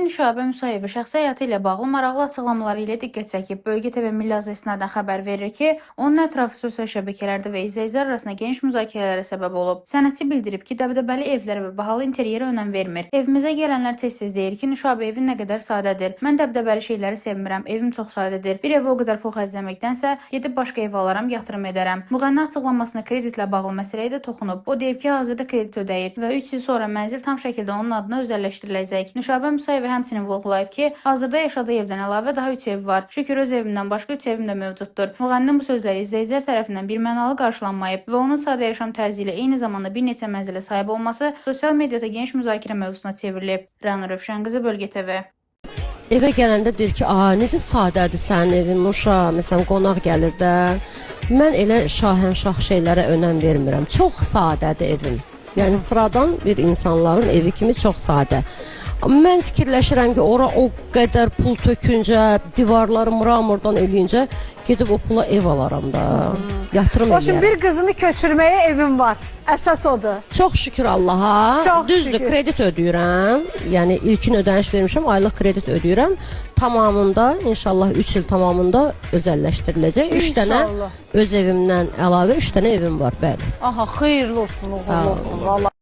Nüşabə Musayeva şəxsi həyatı ilə bağlı maraqlı açıqlamaları ilə diqqət çəkib. Bölgə TV Milli Azə istinadən xəbər verir ki, onun ətrafı sosial şəbəkələrdə və izləyicilər arasında geniş müzakirələrə səbəb olub. Sənətçi bildirib ki, dəbdəbəli evlərə və bahalı interyerə önəm vermir. Evimizə gələnlər tez-tez deyir ki, Nüşabə evi nə qədər sadədir. Mən dəbdəbəli şeyləri sevmirəm. Evim çox sadədir. Bir evə o qədər pul xərcləməkdənsə, gedib başqa ev alaram, yatırım edərəm. Müğənni açıqlamasında kreditlə bağlı məsələyə də toxunub. O deyib ki, hazırda kredit ödəyir və 3 il sonra mənzil tam şəkildə onun adına özəlləşdiriləcək. Nüşabə Musayeva həmçinin vurğulayıb ki, hazırda yaşadığı evdən əlavə daha 3 ev var. Şükür, öz evimdən başqa 3 evim də mövcuddur. Müğənninin bu sözləri izləyicilər tərəfindən birmənalı qarşılanmayıb və onun sadə yaşam tərzi ilə eyni zamanda bir neçə mənzilə sahib olması sosial mediada geniş müzakirə mövzusuna çevrilib. Rəna Rövşənqızı, Bölgə TV. Evə gələndə deyir ki, "A, necə sadədir sənin evin, Nuşa." Məsələn, qonaq gəlir də. Mən elə şahənşah şeylərə önəm vermirəm. Çox sadədir evim. Yəni sıradan bir insanların evi kimi çox sadə. Mən fikirləşirəm ki, ora o qədər pul töküncə, divarları mramordan eləyincə gedib o pula ev alaram da. Yatırım Başım eləyərəm. bir qızını köçürməyə evim var. Əsas odur. Çox şükür Allaha. Çox Düzdür, şükür. kredit ödəyirəm. Yəni ilkin ödəniş vermişəm, aylıq kredit ödəyirəm. Tamamında inşallah 3 il tamamında özəlləşdiriləcək. 3 dənə İnşallah. öz evimdən əlavə 3 dənə evim var, bəli. Aha, xeyirli olsun, Sağ uğurlu ol. olsun. Vallahi.